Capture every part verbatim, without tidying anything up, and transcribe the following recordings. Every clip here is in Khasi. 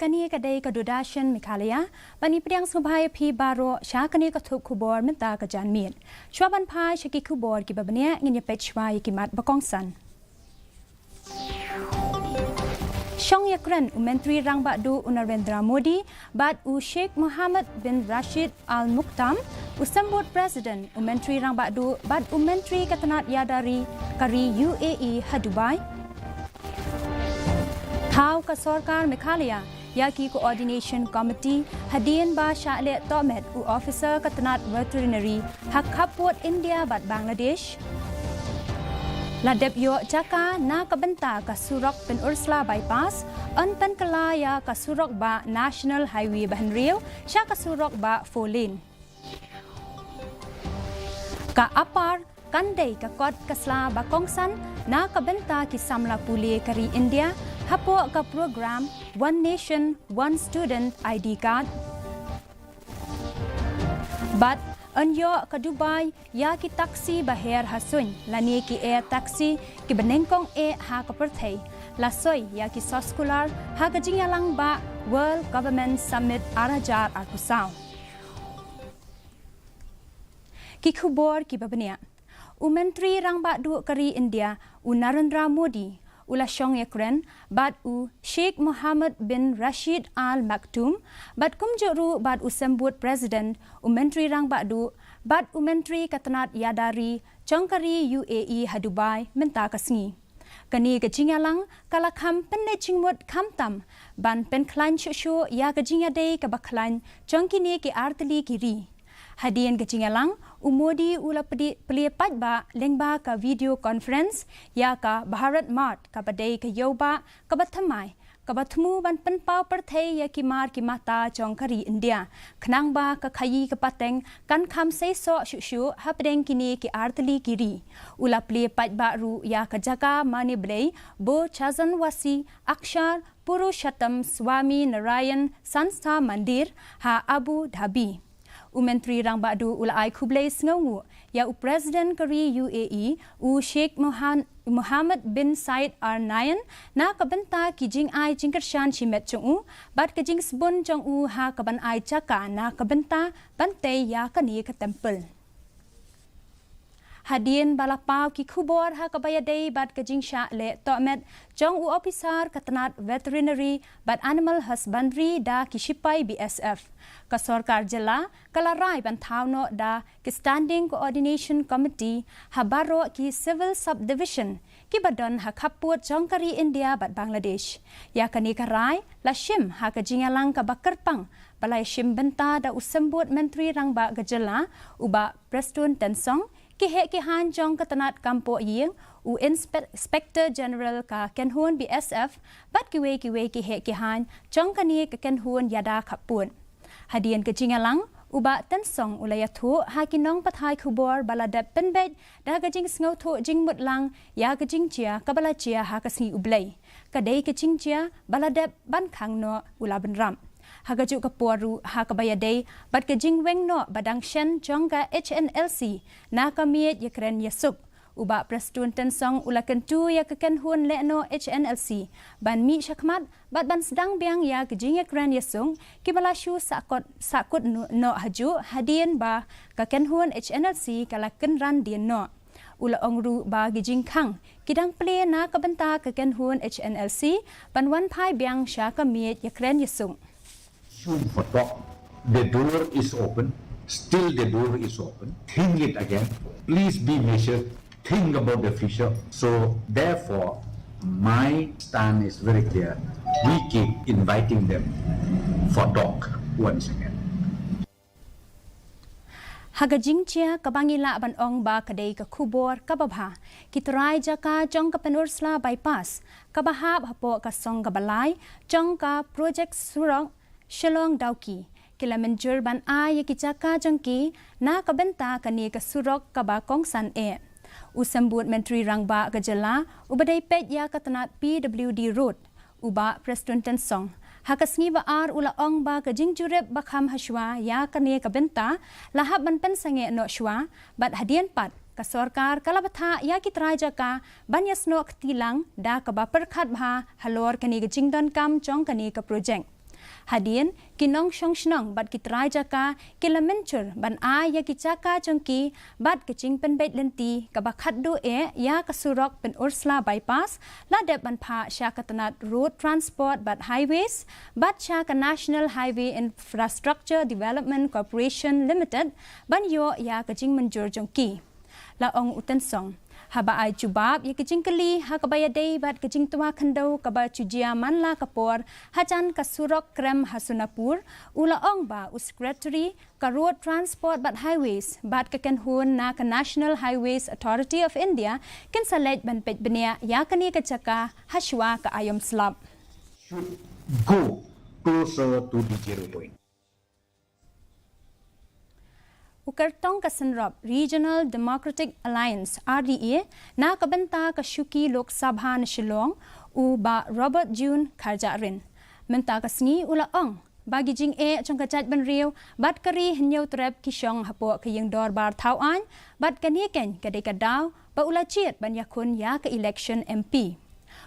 Kane ka dei ka Doordarshan Meghalaya, ban ïa pdiang sngewbha ïa phi baroh sha kane ka thup khubor mynta ka janmiet. Shuwa ban phai sha ki khubor kiba bniah, ngin ïa peit shuwa ïa ki mat ba kongsan. Shong ïakren u Myntri Rangbah Duh u Narendra Modi bad u Sheikh Mohammed bin Rashid Al Maktoum, u Symbud President, u Myntri Rangbah Duh bad u Myntri ka tnat ïada ri ka ri U A E ha Dubai. Thaw ka sorkar Meghalaya ïa ki Coordination Committee hadien ba shah leh tohmet u officer ka tnat veterinary ha khappud India bad Bangladesh. La dep ïoh jaka na ka bynta ka surok Pynursla Bypass, yn pynkylla ïa ka surok bah National Highway ba hynriew sha ka surok bah four lane. Ka APAR kan dei ka kot ka sla ba kongsan na ka bynta ki samla pule ka ri India hapoh ka program One Nation, One Student I D Card. Bad yn ïoh ka Dubai ïa ki taxi ba her ha suiñ lane ki air taxi kiba nyngkong eh ha ka pyrthei, la soi ïa ki soskular ha ka jingïalang bah World Government Summit ar hajar arphew saw. Ki khubor kiba bniah. U Myntri Rangbah Duh ka ri India, u Narendra Modi, u la shong ïakren bad u Sheikh Mohammed bin Rashid Al Maktoum, bad kumjuh ruh bad u Symbud President, u Myntri Rangbah Duh bad u Myntri ka tnat ïada ri jong ka ri U A E ha Dubai mynta ka sngi. Kane ka jingïalang ka la kham pynleit jingmut khamtam ban pynkhlaiñ shuh shuh ïa ka jingïadei kaba khlaiñ jong kine ki artylli ki ri. Hadien ka jingïalang, u Modi u la plie paidbah lyngba ka video conference ïa ka Bharat Mart kaba dei ka ïewbah kaba thymmai kaba thmu ban pynpaw pyrthei ïa ki mar ki mata jong ka ri India, khnang ba ka khaïi ka pateng kan kham seisoh shuh shuh hapdeng kine ki artylli ki ri. U la plie paidbah ruh ïa ka jaka mane blei Bo Chajanwasi Akshar Purushottam Swami Narayan Sanstha Mandir ha Abu Dhabi. U Myntri Rangbah Duh u la ai khublei sngewnguh ïa u President ka ri U A E, u Sheikh Mohan-, Mohammed bin Zayed Al Nahyan, na ka bynta ki jingai jingkyrshan shimet jong u bad ka jingsbun jong u ha kaban ai jaka na ka bynta ban tei ïa kane ka temple. Hadien ba la paw ki khubor ha kaba ïadei bad ka jingshah leh tohmet jong u ophisar ka tnat veterinary bad animal husbandry da ki shipai B S F, ka sorkar jylla ka la rai ban thaw noh da ki Standing Coordination Committee ha baroh ki civil subdivision kiba don ha khappud jong ka ri India bad Bangladesh. Ïa kane ka rai la shim ha ka jingïalang kaba kyrpang ba la ïashim bynta da u Symbud Myntri Rangbah ka jylla, u Bah Prestone Tynsong, ki heh ki haiñ jong ka tnat kam poh ïing, u Inspe-, Inspector General ka kynhun B S F bad kiwei kiwei ki heh ki haiñ jong kane ka kynhun ïada khappud. Hadien ka jingïalang, u Bah Tynsong u la ïathuh ha ki nongpathai khubor ba la dep pynbeit da ka jingsngewthuh jingmut lang ïa ka jingjia kaba la jia ha ka sngi U Blei. Ka dei ka jingjia ba la dep ban khang noh, u la bynrap. Ha kajuh ka por ruh, ha kaba ïadei bad ka jingweng noh ba dang shen jong ka H N L C na ka miej ïakren ïasuk, u Bah Prestone Tynsong u la kyntu ïa ka kynhun lehnoh H N L C ban mih shakhmat bad ban sdang biang ïa ka jingïakren ïasuk kiba la shu sahkut, sahkut no-, noh hajuh hadien ba ka kynhun H N L C ka la kynran dien noh. U la ong ruh ba ki jingkhang ki dang plie na ka bynta ka kynhun H N L C ban wan phai biang sha ka miej ïakren ïasuk. Zoom for talk. The door is open. Still the door is open. Think it again. Please be measured. Think about the future. So therefore, my stand is very clear. We keep inviting them for talk once again. Ha ka jingjia kaba ngi lah ban ong ba ka dei ka khubor kaba bha, ki trai jaka jong ka Pynursla Bypass kaba hap hapoh ka song kaba lai jong ka projek surok Shillong Dawki ki la mynjur ban ai ïa ki jaka jong ki na ka bynta kane ka surok kaba kongsan eh. U Symbud Myntri Rangbah ka jylla uba dei peit ïa ka tnat P W D Road, u Bah Prestone Tynsong, ha ka sngi ba ar u la ong ba ka jingjurip ba kham hashwa ïa kane ka bynta la hap ban pynsangeh noh shwa, bad hadien pat ka sorkar ka la bthah ïa ki trai jaka ban ïasnoh kti lang da kaba pyrkhat bha halor kane ka jingdonkam jong kane ka projek. Hadien, ki nongshong shnong bad ki trai jaka ki la mynjur ban ai ïa ki jaka jong ki bad ka jingpynbeit lynti kaba khatduh eh ïa ka surok Pynursla Bypass la dep ban phah sha ka tnad Road Transport bad Highways bad sha ka National Highway Infrastructure Development Corporation Limited ban ïoh ïa ka jingmynjur jong ki. La ong u Tynsong, haba ai jubab ïa ka jingkylli ha kaba ïadei bad ka jingtwa khyndew kaba ju jia man la ka por hajan ka surok Krem ha Sonapur, u la ong ba u Secretary ka Road Transport bad Highways bad ka kynhun na ka National Highways Authority of India kin sa leit ban peit bniah ïa kane ka jaka hashwa ka aïom slap. Should go closer to the zero point. U Kyrtong ka Synrop Regional Democratic Alliance, R D A, na ka bynta ka shuki Lok Sabha na Shillong, u Bah Robert June Kharjahrin, mynta ka sngi u la ong ba ki jingeh jong ka jaitbynriew bad ka ri Hynñiewtrep ki shong hapoh ka ïing dorbar thaw aiñ bad kane keiñ ka dei ka daw ba u la jied ban ïakhun ïa ka election M P.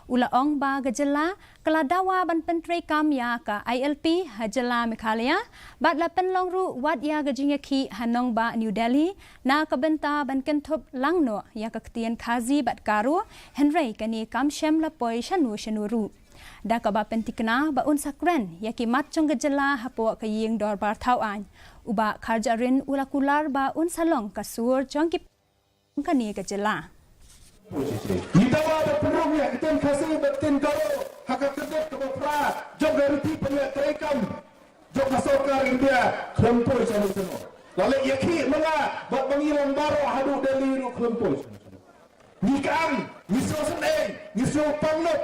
U la ong ba ka jylla ka la dawa ban pyntreikam ïa ka I L P ha jylla Meghalaya bad la pynlong ruh wat ïa ka jingïakhih ha nongbah New Delhi na ka bynta ban kynthup lang noh ïa ka ktien Khasi bad Garo, hynrei kane kam shym la poi shano shano ruh. Da kaba pyntikna ba un sa kren ïa ki mat jong ka jylla hapoh ka ïing dorbar thaw aiñ, u Bah Kharjahrin u la kular ba un sa long ka sur jong ki kane ka jylla. Ngi dawa ban pynrung ïa ka ktien Khasi bad ktien Garo ha ka kyndup kaba phra jong ka riti pynïaid treikam jong ka sorkar India khlem poi shano shano. La leh ïakhih ma nga bad ma ngi lang baroh haduh Delhi ruh khlem poi shano shano. Ngi kang, ngi sngewsynei, ngi sngewpang lut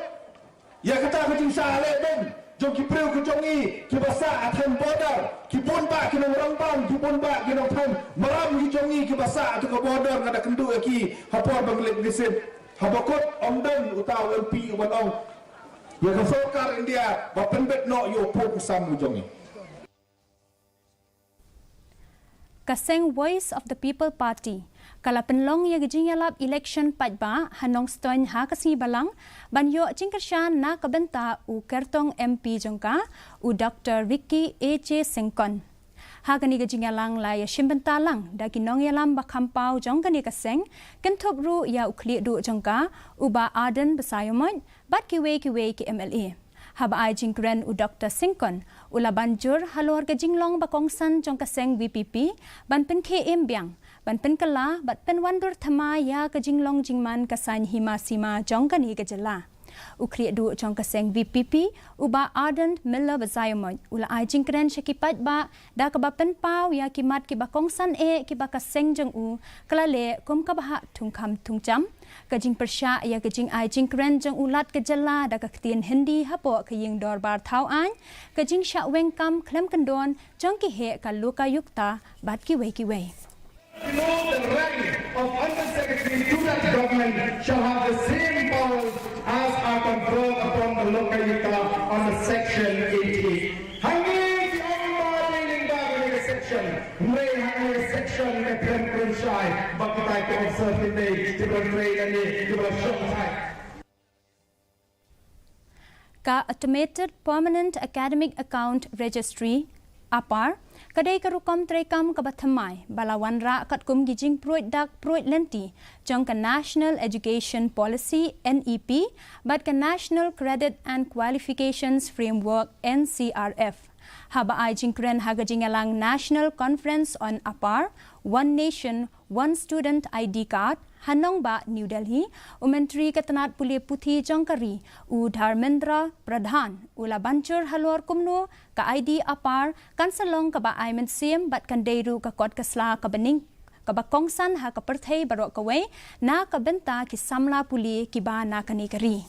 ïa kata ka jingshah leh beiñ jong ki briew ka jong ngi kiba sah ha thaiñ border, ki bun bah ki nongrangbam, ki bun bah ki nongthaw maram ki jong ngi kiba sah ha ka border, nga da kynduh ïa ki ha por ba ngi leit visit. Haba kut ym don uta u M P uban ong ïa ka sorkar India ba pynbeit noh ïa u pud u sam u jong ngi. Ka seng Voice of the People Party ka la pynlong ïa ka jingïalap election paidbah ha Nongstoiñ ha ka sngi Balang ban ïoh jingkyrshan na ka bynta u kyrtong M P jong ka, u Doktor Ricky A J Syngkon. Ha kane ka jingïalang la ïashim bynta lang da ki nongïalam ba kham paw jong kane ka seng, kynthup ruh ïa u khlieh duh jong ka, u Bah Ardent Basaiawmoit, bad kiwei kiwei ki M L A. Haba ai jingkren u Doktor Syngkon u la ban jur halor ka jinglong ba kongsan jong ka seng V P P ban pynkhie im biang, ban pynkylla bad pynwandur thymmai ïa ka jinglong jingman ka saiñ hima sima jong kane ka jylla. U khlieh duh jong ka seng V P P, u Bah Ardent Miller Basaiawmoit, u la ai jingkren sha ki paidbah da kaba pynpaw ïa ki mat kiba kongsan eh kiba ka seng jong u ka la leh kum kaba hap thungkham thungjam. Ka jingpyrshah ïa ka jingai jingkren jong u Lat ka jylla da ka ktien Hindi hapoh ka ïing dorbar thaw aiñ, ka jingshah weng kam khlem kyndon jong ki heh ka Lokayukta bad kiwei kiwei. Below the rank of Under Secretary to that government shall have the same powers as are conferred upon the Lokayukta under Section eighty-eight. Hangne ki ong ba dei lyngba kane ka section, hynrei ha kane ka section ka khlem kren shai ba kita ki officer ki dei kiba trei lane kiba shong shai. Ka Automated Permanent Academic Account Registry, APAR, ka dei ka rukom treikam kaba thymmai ba la wanrah katkum ki jingpruid dak pruid lynti jong ka National Education Policy, N E P, bad ka National Credit and Qualifications Framework, N C R F. Haba ai jingkren ha ka jingïalang National Conference on APAR, One Nation, One Student I D Card, ha nongbah New Delhi, u Myntri ka tnad pule puthi jong ka ri, u Dharmendra Pradhan, u la ban jur halor kumno ka I D APAR kan sa long kaba ai mynsiem bad kan dei ruh ka kot ka sla kaba ning kaba kongsan ha ka pyrthei baroh kawei na ka bynta ki samla pule kiba na kane ka ri.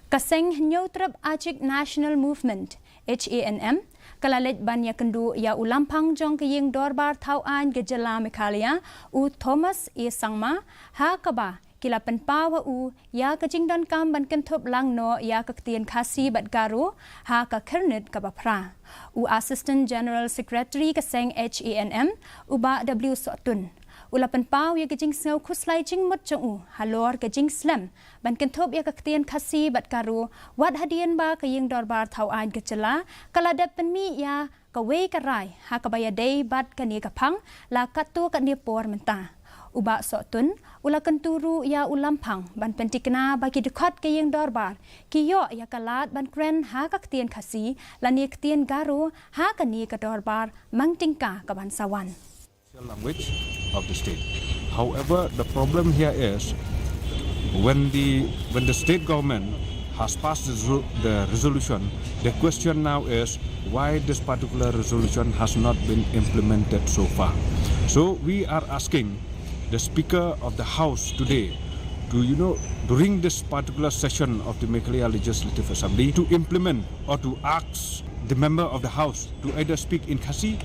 Ka seng Hynñiewtrep Achik National Movement, H A N M, ka la leit ban ïakynduh ïa u lamphang jong ka ïing dorbar thaw aiñ ka jylla Meghalaya, u Thomas A Sangma, ha kaba ki la pynpaw ha u ïa ka jingdonkam ban kynthup lang noh ïa ka ktien Khasi bad Garo ha ka khyrnit kaba phra. U Assistant General Secretary ka seng H A N M, u Bah W Sohtun, U la pynpaw ïa ka jingsngew khuslai jingmut jong u halor ka jingslem ban kynthup ïa ka ktien Khasi bad Garo, wat hadien ba ka Ïing Dorbar Thaw Aiñ ka jylla ka la dep pynmih ïa kawei ka rai ha kaba ïadei bad kane ka phang la katto katne por mynta. U Bah Sohtun u la kyntu ruh ïa u Lamphang ban pyntikna ba ki dkhot ka Ïing Dorbar ki ïoh ïa ka lad ban kren ha ka ktien Khasi lane ktien Garo ha kane ka dorbar mang tyngka ka ban sa wan. Official language of the state. However, the problem here is when the when the state government has passed the, the resolution, the question now is why this particular resolution has not been implemented so far. So we are asking the Speaker of the House today to, you know, during this particular session of the Meghalaya Legislative Assembly to implement or to ask the member of the House to either speak in Khasi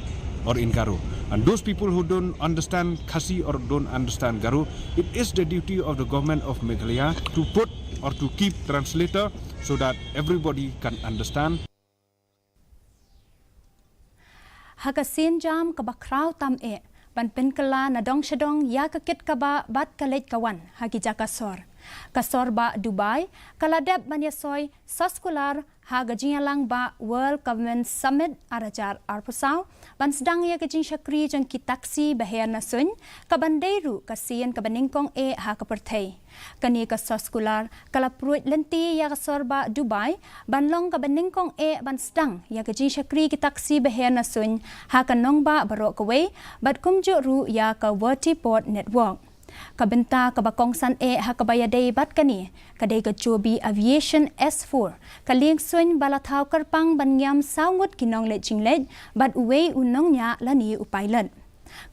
or in Garo. And those people who don't understand Khasi or don't understand Garo, it is the duty of the government of Meghalaya to put or to keep translator so that everybody can understand. Ha ka sienjam kaba khraw tam eh ban pynkylla na dong sha dong ïa ka kit kaba bad ka leit ka wan ha ki jaka sor, ka sor bah Dubai ka la dep ban ïasoi soskular ha ka jingïalang bad World Government Summit ar hajar arphew saw ban sdang ïa ka jingshakri jong ki taksi ba her na suiñ ka ban dei ruh ka sien kaba nyngkong eh ha ka pyrthei. Kane ka soskular ka la pruid lynti ïa ka sor bah Dubai ban long kaba nyngkong eh ban sdang ïa ka jingshakri ki taksi ba her na suiñ ha ka nongbah baroh kawei bad kumjuh ruh ïa ka Vertiport Network. Ka bynta kaba kongsan eh ha kaba ïadei bad kane ka dei ka Joby Aviation S four, ka lieng suiñ ba la thaw kyrpang ban ngiam saw ngut ki nongleit jingleit bad uwei u nongñiah lane u pilot.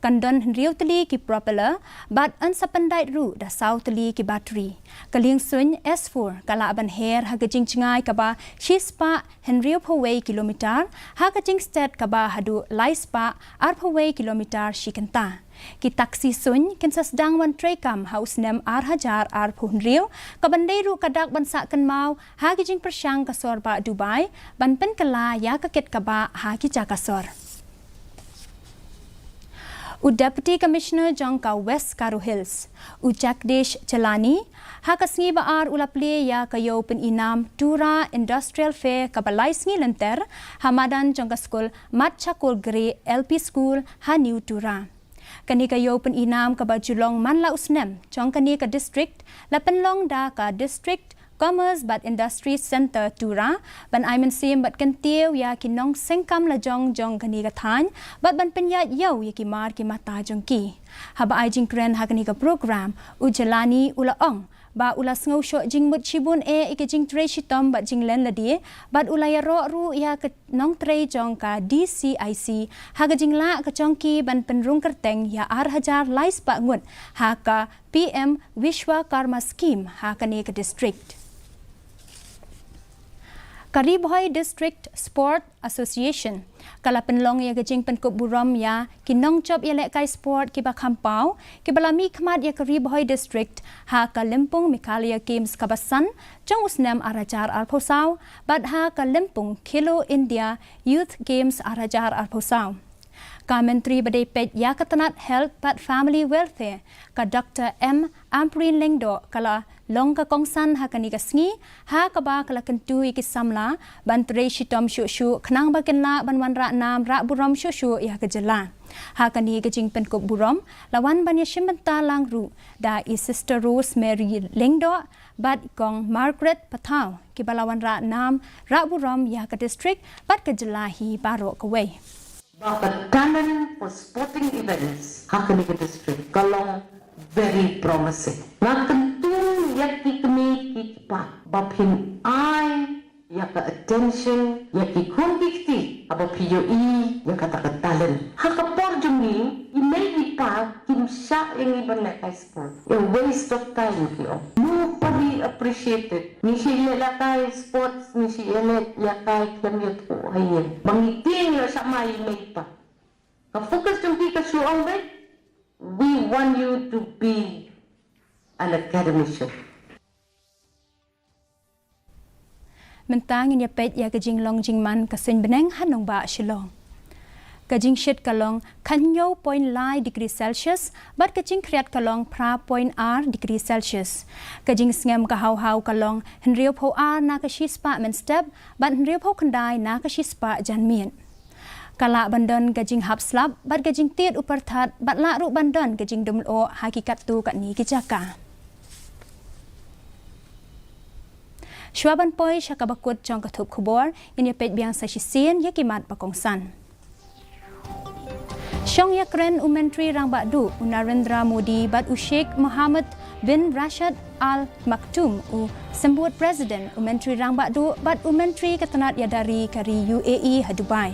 Kan don hynriew tylli ki propeller bad yn sa pyndait ruh da saw tylli ki battery. Ka lieng suiñ S four ka lah ban her ha ka jingjngai kaba shispah hynriewphew wei kilometer, ha ka jingstet kaba haduh laispah arphew wei kilometer shi kynta. Ki taksi suiñ kin sa sdang ban treikam ha u snem ar hajar arphew hynriew, ka ban dei ruh ka dak ban sah kynmaw ha ki jingpyrshang ka sor bah Dubai ban pynkylla ïa ka kit kaba ha ki jaka sor. U Deputy Commissioner jong ka West Garo Hills, u Jagdish Chelani, ha ka sngi ba ar u la plie ïa ka ïew pyninam Tura Industrial Fair kaba lai sngi lynter ha madan jong ka skul Mat Chakol Gre L P School ha New Tura. Kane ka ïew pyninam kaba ju long man la u snem jong kane ka district la pynlong da ka District Commerce bad Industry Centre Tura ban ai mynsiem bad kyntiew ïa ki nongsengkam lajong jong kane ka thaiñ bad ban pynïaid ïew ïa ki mar ki mata jong ki. Haba ai jingkren ha kane ka program, u Jyllani u la ong ba u la sngewshoh jingmut shibun eh ïa ka jingtrei shitom bad jinglen lade bad u la ïaroh ruh ïa ka nongtrei jong ka D C I C ha ka jinglah ka jong ki ban pynrung kyrteng ïa ar hajar laispah ngut ha ka P M Vishwakarma Scheme ha kane ka district. Ka Ri Bhoi District Sport Association ka la pynlong ïa ka jingpynkup burom ïa ki nongjop ïalehkai sport kiba kham paw kiba la mihkhmat ïa ka Ri Bhoi District ha ka Lympung Meghalaya Games kaba san jong u snem ar hajar arphew saw bad ha ka Lympung Khelo India Youth Games ar hajar arphew saw. Ka Myntri ba dei peit ïa ka tnat Health bad Family Welfare, ka Doctor M Ampareen Lyngdoh, ka la long ka kongsan ha kane ka sngi ha kaba ka la kyntu ïa ki samla ban trei shitom shuh shuh khnang ba kin lah ban wanrah nam rah burom shuh shuh ïa ka jylla. Ha kane ka jingpynkup burom la wan ban ïashim bynta lang ruh da i Sister Rosemary Lyngdoh bad i Kong Margaret Pathaw kiba la wanrah nam rah burom ïa ka district bad ka jylla hi baroh kawei. Ba ka talent for sporting events ha kane ka district ka long very promising. Nga kyntu ïa ki kmie ki kpa ba phin ai ïa ka attention ïa ki khun ki kti haba phi ïohi ïa kata ka talent. Ha ka por jong ngi i mei i pa kim shah ïa ngi ban lehkai sports. A waste of time ki ong. Nobody appreciated. Ngi shu ïalehkai sports, ngi shu ïalehkai khlem ïathuh ha ïing. Ba ngi tieng ïoh shah mai i mei i pa. Ka focus jong ki ka shu ong beit, we want you to be an academician. Mynta ngin ïa peit ïa ka jinglong jingman ka suiñ bneng ha nongbah Shillong. Ka jingshit ka long khathynñiew point lai degree Celsius, bad ka jingkhriat ka long phra point ar degree Celsius. Ka jingsngem ka haw haw ka long hynriewphew ar na ka shispah mynstep, bad hynriewphew khyndai na ka shispah janmiet. Ka lah ban don ka jinghap slap, bad ka jingtied u pyrthat, bad lah ruh ban don ka jingdum lyoh ha ki katto katne ki jaka. Shuwa ban poi sha kaba kut jong ka thup khubor, ngin ïa peit biang sa shisien ïa ki mat ba kongsan. Shong ïakren u Myntri Rangbah Duh u Narendra Modi bad u Sheikh Mohammed bin Rashid Al Maktoum, u Symbud President u Myntri Rangbah Duh bad u Myntri ka tnat ïada ri ka ri U A E ha Dubai.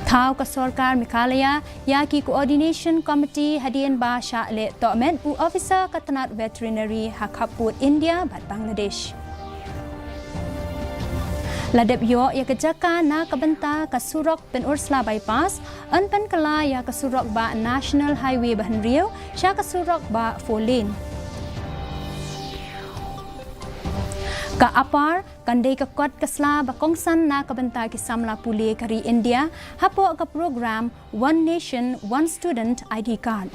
Thaw ka sorkar Meghalaya ïa ki Coordination Committee hadien ba shah leh tohmet u officer ka tnat veterinary ha khappud India bad Bangladesh. La dep ïoh ïa ka jaka na ka bynta ka surok Pynursla Bypass, yn pynkylla ïa ka surok bah National Highway ba hynriew sha ka surok bah four lane. Ka APAR kan dei ka kot ka sla ba kongsan na ka bynta ki samla pule ka ri India hapoh ka program One Nation, One Student I D Card.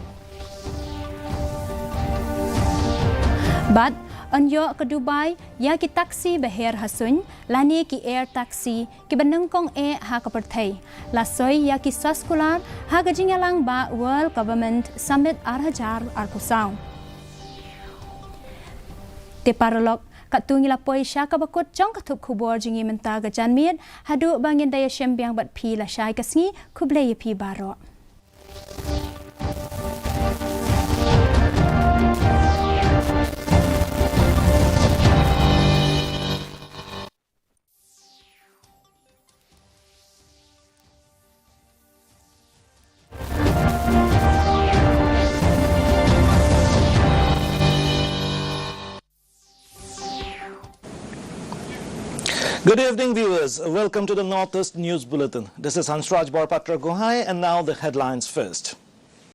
Bad yn ïoh ka Dubai ïa ki taxi ba her ha suiñ, lane ki air taxi, ki ba nyngkong eh ha ka pyrthei. La soi ïa ki soskular ha ka jingïalang bah World Government Summit ar hajar arphew saw. Te paralok, katto ngi la poi sha kaba kut jong ka thup khubor jong ngi mynta ka janmiet, haduh ba ngin da ïashem biang bad phi lashai ka sngi, khublei ïa phi baroh. Good evening, viewers. Welcome to the Northeast News Bulletin. This is Hansraj Borpatra Gohain, and now the headlines first.